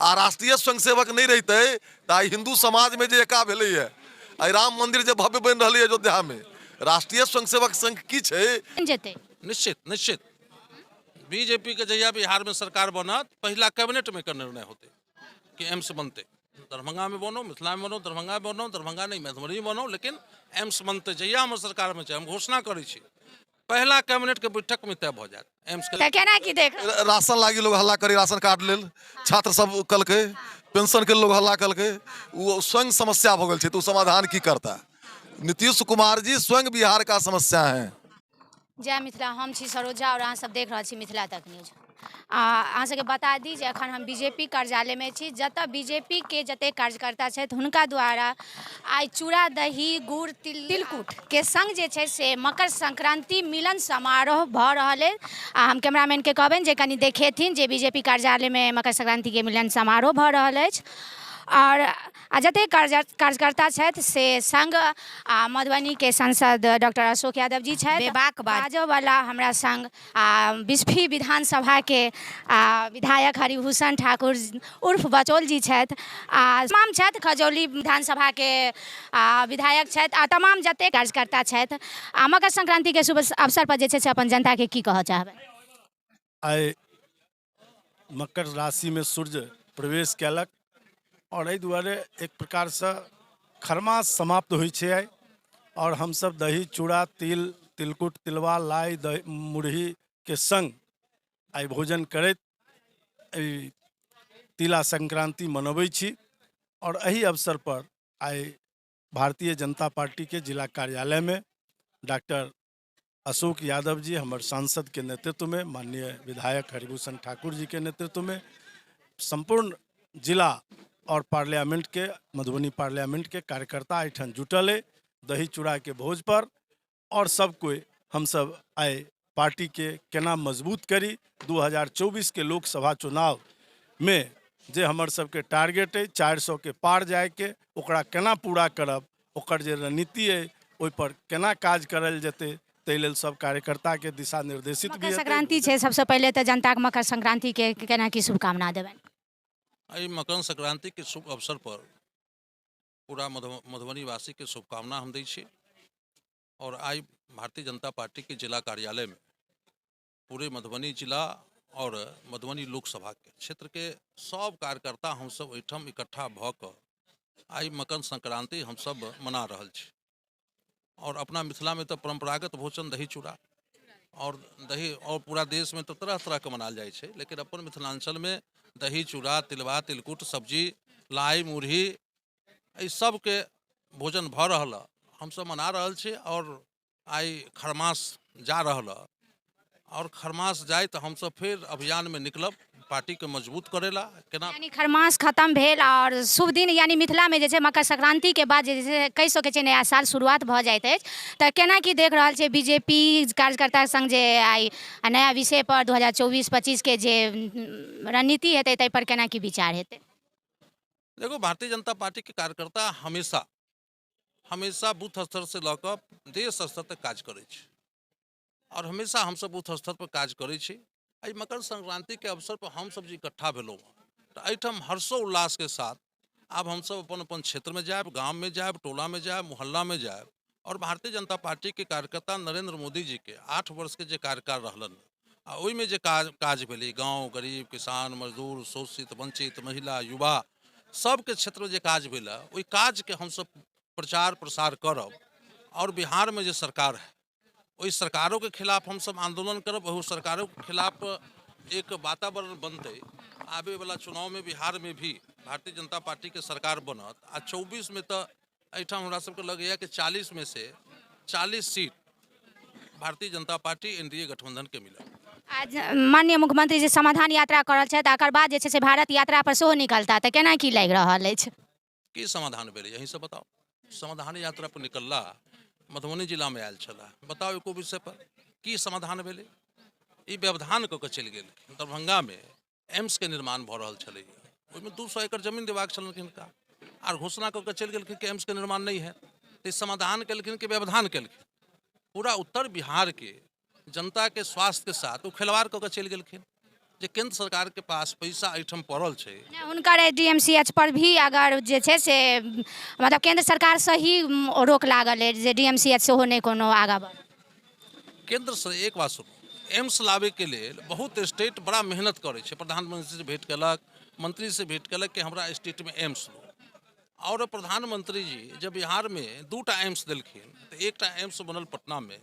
आ राष्ट्रीय स्वयंसेवक नहि रहितै तऽ आइ हिन्दू समाजमे जे एका भेलैए, आइ राम मंदिर जे भव्य बनि रहलैए अयोध्यामे, राष्ट्रीय स्वयंसेवक संघ की छै? जेतै निश्चित निश्चित। बीजेपी के जहिया बिहार में सरकार बनत, पहिला कैबिनेट में एकर निर्णय होतै कि एम्स बनतै। दरभंगा में बनो, मिथिला में बनो, दरभंगा में बनो, दरभंगा नहीं मधुबनी में बनो, लेकिन एम्स बनतै। जहिया हमर सरकार में छै, हम घोषणा करै छी, पहिला कैबिनेट के बैठक में तय भऽ जायत एम्स के। तऽ केना की देख राशन लागी लोग हल्ला करी, राशन कार्ड लेल छात्र सब कलकै, पेंशन के लोग हल्ला कलकै, ओ स्वयं समस्या भऽ गेल छै, तऽ ओ समाधान की करता? नीतीश कुमार जी स्वयं बिहार का समस्या है। जय मिथिला, हम छी सरोजा और अहाँ सब देख रहल छी मिथिला तक न्यूज। आ अहाँ सबके बता दी जे अखन हम बीजेपी कार्यालयमे छी, जतऽ बीजेपीके जतेक कार्यकर्ता छथि हुनका द्वारा आइ चूड़ा दही गुड़ तिलकुटके संग जे छै से मकर संक्रांति मिलन समारोह भऽ रहल अछि। आ हम कैमरामैनके कहबनि जे कनि देखेथिन जे बीजेपी कार्यालयमे मकर संक्रांतिके मिलन समारोह भऽ रहल अछि। आओर आ जतेक कार्यकर्ता छथि से संग आ मधुबनीके सांसद डॉक्टर अशोक यादव जी छथि। बेबाक बात बाजऽवला हमरा संग आ बिस्फी विधानसभाके आ विधायक हरिभूषण ठाकुर उर्फ बचौल जी छथि, आ तमाम छथि खजौली विधानसभाके आ विधायक छथि, आ तमाम जतेक कार्यकर्ता छथि। आ मकर संक्रांतिके शुभ अवसर पर जे छै से अपन जनताके की कहऽ चाहबै? आइ मकर राशिमे सूर्य प्रवेश कयलक आओर एहि दुआरे एक प्रकारसँ खरमास समाप्त होइ छै आइ, आओर हमसभ दही चूड़ा तिल तिलकुट तिलवा लाइ दही मुरहीके सङ्ग आइ भोजन करैत एहि तिला संक्रान्ति मनबै छी। आओर एहि अवसरपर आइ भारतीय जनता पार्टीके जिला कार्यालयमे डॉक्टर अशोक यादव जी हमर सांसद के नेतृत्व में, माननीय विधायक हरिभूषण ठाकुर जी के नेतृत्व में, संपूर्ण जिला और पार्लियामेंट के, मधुबनी पार्लियामेंट के कार्यकर्ता एहिठाम जुटल अइ दही चूड़ा के भोज पर, और सब कोई हम सब आइ पार्टी के केना मजबूत करी 2024 के लोकसभा चुनाव में जे हमर सबके टारगेट अइ 400 के पार जायके, ओकरा केना पूरा करब, ओकर जे रणनीति अइ ओहिपर केना काज करल जेतै, ताहि लेल सब कार्यकर्ताके दिशा निर्देशित मकर भी हेतै। संक्रांति छै, सबसँ पहिले तऽ जनताके मकर संक्रांतिके केना की शुभकामना देबनि? एहि मकर संक्रांतिके शुभ अवसर पर पूरा मधुबनीवासीके शुभकामना हम दै छी। और आइ भारतीय जनता पार्टीके जिला कार्यालयमे पूरे मधुबनी जिला और मधुबनी लोकसभा के क्षेत्र के सब कार्यकर्ता हमसब एहिठाम इकट्ठा भऽ कऽ आइ मकर संक्रांति हमसब मना रहल छी। और अपना मिथिलामे तऽ परम्परागत भोजन दही चूड़ा और दही, और पूरा देशमे तऽ तरह तरहके मनायल जाइ छै, लेकिन अपन मिथिलाञ्चलमे दही चूड़ा तिलबा तिलकुट सब्जी लाइ मुरही एहि सबके भोजन भऽ रहल हँ, हमसब मना रहल छी। और आइ खरमास जा रहल हँ, और खरमास जाय तऽ हमसब फेर अभियानमे निकलब पार्टीके मजबूत करै ला। केना यानी खरमास खत्म भेल और शुभ दिन, यानी मिथिलामे जे छै मकर संक्रांतिके बाद जे छै कहि सकै छियै नया साल शुरुआत भऽ जाइत अछि। तऽ केना की देख रहल छियै बीजेपी कार्यकर्ता संग जे आइ नया विषय पर 2024-25 के जे रणनीति हेतै ताहि पर केना की विचार हेतै? देखो, भारतीय जनता पार्टी के कार्यकर्ता हमेशा हमेशा बूथ स्तर से लऽ कऽ देश स्तर तक काज करै छै, और हमेशा हमसब बूथ स्तर पर काज करै छी। एहि मकर संक्रांति के अवसर पर हमसब जे इकट्ठा भेलहुँ हँ तऽ एहिठाम हर्षोल्लास के साथ आब हमसब अपन अपन क्षेत्र में जायब, गाम में जायब, टोला में जायब, मोहल्ला में जायब, और भारतीय जनता पार्टी के कार्यकर्ता नरेंद्र मोदी जी के 8 वर्ष के जे कार्यकाल रहलन आ ओहिमे जे काज भेलै, गाँव, गरीब, किसान, मजदूर, शोषित, वंचित, महिला, युवा सबके क्षेत्रमे जे काज भेल है, ओहि काजके हमसब प्रचार प्रसार करब। और बिहारमे जे सरकार है ओहि सरकारोके खिलाफ हमसब आंदोलन करब, ओहि सरकारोके खिलाफ एक वातावरण बनतै। आबैवला चुनावमे बिहारमे भी भारतीय जनता पार्टीके सरकार बनत, आ 24 में तऽ एहिठाम हमरा सबके लगैए कि 40 में से 40 seat Bharatiya Janata party NDA गठबंधन के मिलत। आज माननीय मुख्यमंत्री जे समाधान यात्रा कऽ रहल छथि, एकर बाद जे छै से भारत यात्रा पर सेहो निकलता, तऽ केना की लागि रहल अछि? की समाधान भेलै यहीं से बताउ? समाधान यात्रा पर निकलला, मधुबनी जिलामे आयल छलाह, बताउ एको विषय पर की समाधान भेलै? ई व्यवधान कऽ के चलि गेल। दरभंगामे एम्स के निर्माण भऽ रहल छलैए, ओहिमे 200 एकड़ जमीन देबाक छलनि हिनका, आर घोषणा कऽ के चलि गेलखिन कि एम्स के निर्माण नहि हैत। तऽ समाधान केलखिन कि व्यवधान केलखिन? पूरा उत्तर बिहारके जनताके स्वास्थ्यके साथ ओ खेलवाड़ कऽ के चलि गेलखिन। जे केंद्र सरकारके पास पैसा एहिठाम पड़ल छै। नहि, हुनकर डी एम सी एच पर भी अगर जे छै से मतलब केंद्र सरकारसँ ही रोक लागल अछि जे डी एम सी एच सेहो नहि कोनो आगाँ बढ़। केंद्रसँ एक बात सुनू, एम्स लाबैके लेल बहुत स्टेट बड़ा मेहनत करै छै, प्रधानमंत्रीसँ भेँट केलक, मंत्रीसँ भेँट केलक कि हमरा स्टेटमे एम्स दू। आओर प्रधानमंत्री जी जब बिहारमे 2टा एम्स देलखिन तऽ एकटा एम्स बनल पटनामे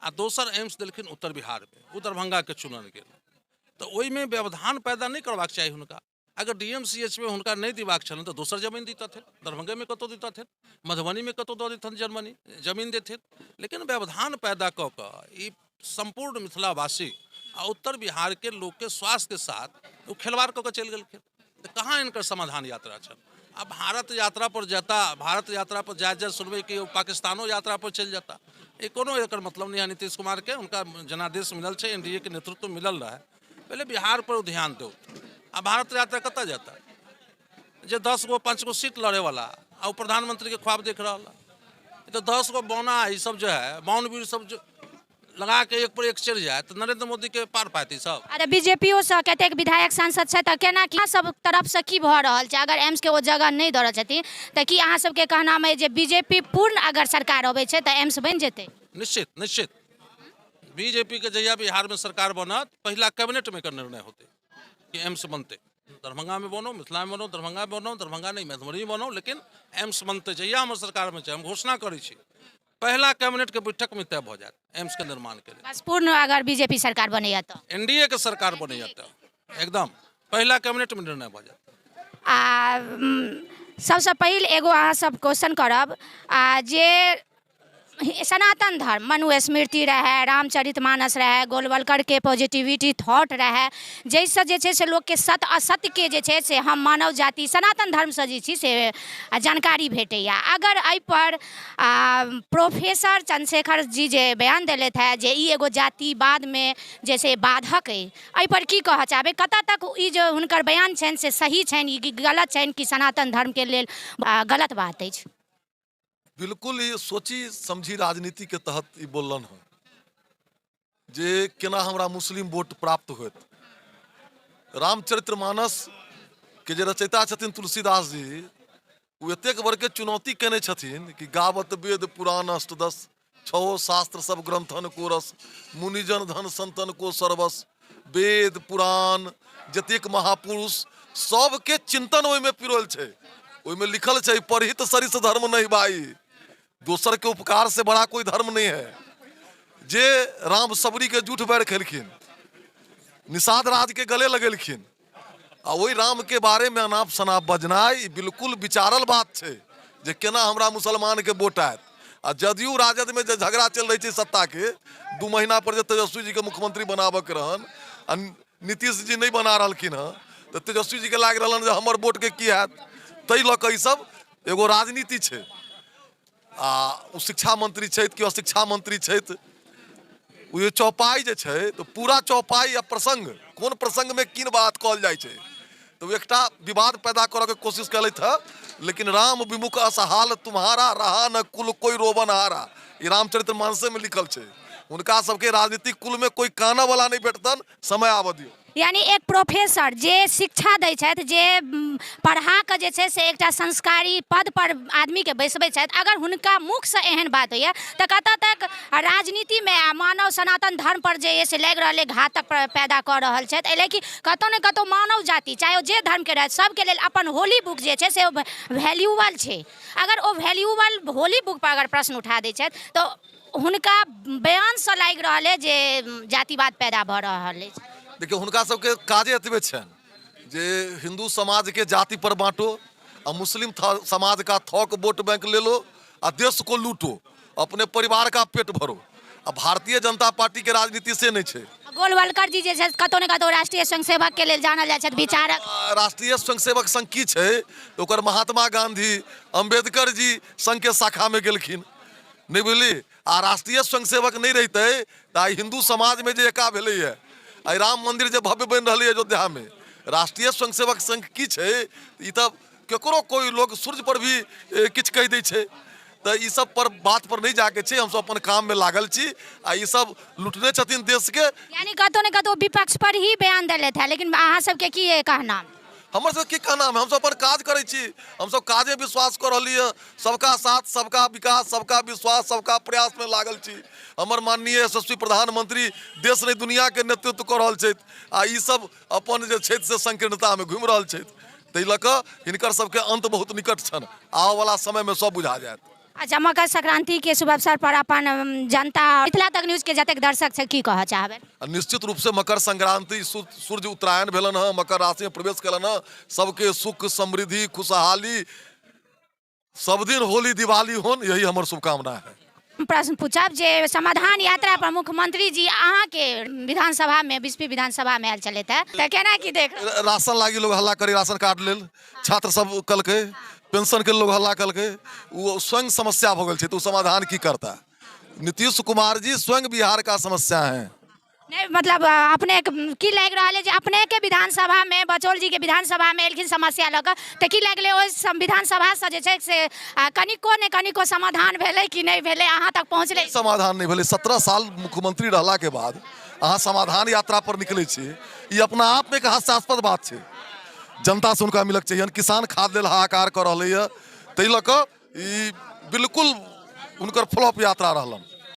आ दोसर एम्स देलखिन उत्तर बिहारमे, ओ दरभंगाके चुनल गेल। तऽ ओहिमे व्यवधान पैदा नहि करबाक चाही हुनका। अगर डी एम सी एच मे हुनका नहि देबाक छलनि तऽ दोसर जमीन दितथिन, दरभंगेमे कतहु दितथिन, मधुबनीमे कतहु दऽ दितथिन, जर्मनी जमीन देथिन, लेकिन व्यवधान पैदा कऽ कऽ ई सम्पूर्ण मिथिलावासी आ उत्तर बिहारके लोकके स्वास्थ्यके साथ ओ खेलवाड़ कऽ कऽ चलि गेलखिन। तऽ कहाँ हिनकर समाधान यात्रा छल? आ भारत यात्रा पर जेता, भारत यात्रा पर जाइत जाइत सुनबै कि ओ पाकिस्तानो यात्रा पर चलि जेता, ई कोनो एकर मतलब नहि है नीतीश कुमारके। हुनका जनादेश मिलल छै, एन डी ए के नेतृत्व मिलल रहै, पहिले बिहार पर ओ ध्यान दौ। आ भारत यात्रा कतऽ जेता? जे 10 गो 5 गो सीट लड़ेवाला आ ओ प्रधानमंत्री के ख्वाब देख रहल है। तऽ 10 गो बौना ई सब जो है बाउनवीर सब जो लगा के एक पर एक चढ़ि जाए तऽ नरेंद्र मोदी के पार पाती सब। अरे बीजेपीओ सँ कतेक विधायक सांसद छै तऽ केना की सब तरफ से की भऽ रहल छै? अगर एम्स के ओ जगह नहि दऽ रहल छथिन तऽ की अहाँ सबके कहनाम अइ जे बीजेपी पूर्ण अगर सरकार अबै छै तऽ एम्स बनि जेतै? निश्चित निश्चित, बीजेपी के जहिया बिहार में सरकार बनत पहिला कैबिनेट में एकर निर्णय होतै कि एम्स बनतै। दरभंगा में बनो, मिथिला में बनो, दरभंगा में बनो, दरभंगा नहीं मधुबनी में बनो, लेकिन एम्स बनतै। जहिया हमर सरकार में छै, हम घोषणा करै छी पहला कैबिनेट के बैठक में तय भऽ जायत एम्स के निर्माण के लेल। बस पूर्ण अगर बीजेपी सरकार बनैया तऽ एनडीए के सरकार बनैया तऽ एकदम पहिला कैबिनेट में निर्णय भऽ जायत। आ सबसँ पहिल एगो अहाँ सब क्वेश्चन करब आ जे सनातन धर्म मनुस्मृति रहै, रामचरित मानस रहै, गोलवलकरके पॉजिटिविटी थॉट रहै, जाहिसँ जे छै से लोकके सत्य असत्यके जे छै से हम मानव जाति सनातन धर्मसँ जे छी से जानकारी भेटैए। अगर एहिपर प्रोफेसर चंद्रशेखर जी जे बयान देलथि हेँ जे ई एगो जातिवादमे जे छै बाधक अइ, एहिपर की कहऽ चाहबै? कतऽ तक ई जे हुनकर बयान छनि से सही छनि कि गलत छनि, कि सनातन धर्मके लेल गलत बात अछि? बिल्कुल ई सोची समझी राजनीति के तहत ई बोललन हँ जे केना हमरा मुस्लिम वोट प्राप्त होत। रामचरितमानस के जे रचयिता छथिन तुलसीदास जी, ओ एतेक बड़के चुनौती केने छथिन कि गावत वेद पुराण अष्टदश छओ शास्त्र सब ग्रंथन को रस मुनिजन धन संतन को सर्वस। वेद पुराण जतेक महापुरुष सबके चिंतन ओहिमे पिरोल छै, ओहिमे लिखल छै परहित सरिस धर्म नहीं भाई, दोसर के उपकार से बड़ा कोई धर्म नहीं है। जे राम सबरी के जूठ बैर खेलखिन, निषाद राज के गले लगेलखिन, आ ओहि राम के बारे में अनाप शनाप बजनाइ बिल्कुल विचारल बात छै जे केना हमरा मुसलमान के वोट आयत। आ जदयू राजद में जे झगड़ा चल रही छै सत्ता के, 2 महीना पर जे तेजस्वी जी के मुख्यमंत्री बनाबऽ के रहन आ नीतीश जी नहीं बना रहलखिन हँ, तऽ तेजस्वी जी के लागि रहलन जे हमर वोट के की हैत, ताहि लऽ कऽ ई सब एगो राजनीति छै। आ ओ शिक्षा मंत्री छथि कि अशिक्षा मंत्री छथि, ओ जे चौपाई जे छै तऽ पूरा चौपाई आ प्रसंग कोन प्रसंगमे किन बात कहल जाइ छै, तऽ ओ एकटा विवाद पैदा करऽके कोशिश केलथि हँ। लेकिन राम विमुख असहाल तुम्हारा रहा न कुल कोई रोबन हारा, ई रामचरित मानसेमे लिखल छै। हुनका सबके राजनीतिक कुलमे कोई कानऽ वाला नहि भेटतनि, समय आबऽ दियौ। यानी एक प्रोफेसर जे शिक्षा दै छथि, जे पढ़ा कऽ जे छै से एकटा संस्कारी पद पर आदमीके बैसबै छथि, अगर हुनका मुखसँ एहन बात होइए तऽ कतऽ तक राजनीतिमे आ मानव सनातन धर्म पर जे से लागि रहल अइ घातक पैदा कऽ रहल छथि। एहि लए कि कतौ ने कतौ मानव जाति चाहे ओ जे धर्मके रहथि, सबके लेल अपन होली बुक जे छै से ओ वैल्यूबल छै। अगर ओ वैल्यूबल होली बुक पर अगर प्रश्न उठा दै छथि तऽ हुनका बयानसँ लागि रहल अइ जे जातिवाद पैदा भऽ रहल अछि। देखियौ, हुनका सबके काजे एतबे छनि जे हिंदू समाजके जाति पर बांटो आ मुस्लिम समाज का थोक वोट बैंक ले लो आ देश को लूटो, अपने परिवार का पेट भरो। आ भारतीय जनता पार्टी के राजनीति से नहीं छै। गोलवलकर जी जे छथि कतौ ने कतौ राष्ट्रीय स्वयंसेवक के लेल जानल जाइ छथि, विचारक। राष्ट्रीय स्वयंसेवक संघ की छै? ओकर महात्मा गांधी, अम्बेडकर जी संघ के शाखा में गेलखिन, नहीं बुझली? आ राष्ट्रीय स्वयंसेवक नहीं रहितै तऽ आइ हिंदू समाजमे जे एका भेलैए, आइ राम मंदिर जे भव्य बनि रहलैए अयोध्यामे, राष्ट्रीय स्वयंसेवक संघ की छै? ई तऽ केकरो कोइ लोग सूर्य पर भी किछु कहि दै छै। तऽ ई सब पर बात पर नहि जाके छै। हमसब अपन काममे लागल छी आ ई सब लुटने छथिन देशके। यानी कतौ ने कतौ विपक्ष पर ही बयान देलथि है, लेकिन अहाँ सबके की ये कहना? हमर सबके की कहना है, हमसब अपन काज करै छी, हमसब काजे विश्वास कऽ रहली हँ। सबका साथ, सबका विकास, सबका विश्वास, सबका प्रयासमे लागल छी। हमर माननीय यशस्वी प्रधानमंत्री देश नहि दुनियाके नेतृत्व कऽ रहल छथि आ ई सब अपन जे छथि से संकीर्णतामे घुमि रहल छथि। ताहि लऽ कऽ हिनकर सबके अन्त बहुत निकट छनि, आबऽवला समयमे सब बुझा जायत। अच्छा, मकर संक्रांति के शुभ अवसर पर अपन जनता, मिथिला तक न्यूज के जतेक दर्शक छै, की कहऽ चाहबै? आ निश्चित रूपसँ मकर संक्रांति, सूर्य उत्तरायण भेलनि हँ, मकर राशिमे प्रवेश केलनि हँ, सबके सुख समृद्धि खुशहाली, सब दिन होली दिवाली होन, यही हमर शुभकामना है। प्रश्न पूछब जे समाधान यात्रा पर मुख्यमंत्री जी अहाँके विधानसभा में, बिस्फी विधानसभा में आयल छलथि है, तऽ केना की देख रहल? राशन लागी लोग हल्ला करी राशन कार्ड लेल, छात्र सब कलकै, पेंशन के लोग हल्ला कलकै, ओ स्वयं समस्या भऽ गेल छै, तऽ ओ समाधान की करता? नीतीश कुमार जी स्वयं बिहार का समस्या है। नहि, मतलब अपने की लागि रहल है जे अपने के विधानसभा में, बचौल जी के विधानसभा में एलखिन समस्या लऽ कऽ, तऽ की लगलै ओहि विधानसभा से जे छै से कनिको ने कनिको समाधान भेलै कि नहि भेलै, अहाँ तक पहुँचलै? समाधान नहि भेलै। 17 साल मुख्यमंत्री रहला के बाद अहाँ समाधान यात्रा पर निकलै छी, ई अपना आप में एक हास्यास्पद बात छै। जनता से हुनका मिलक चाहिए। किसान खाद लेल हाहाकार कऽ रहलै यऽ, ताहि लऽ कऽ ई बिल्कुल हुनकर फ्लॉप यात्रा रहलन।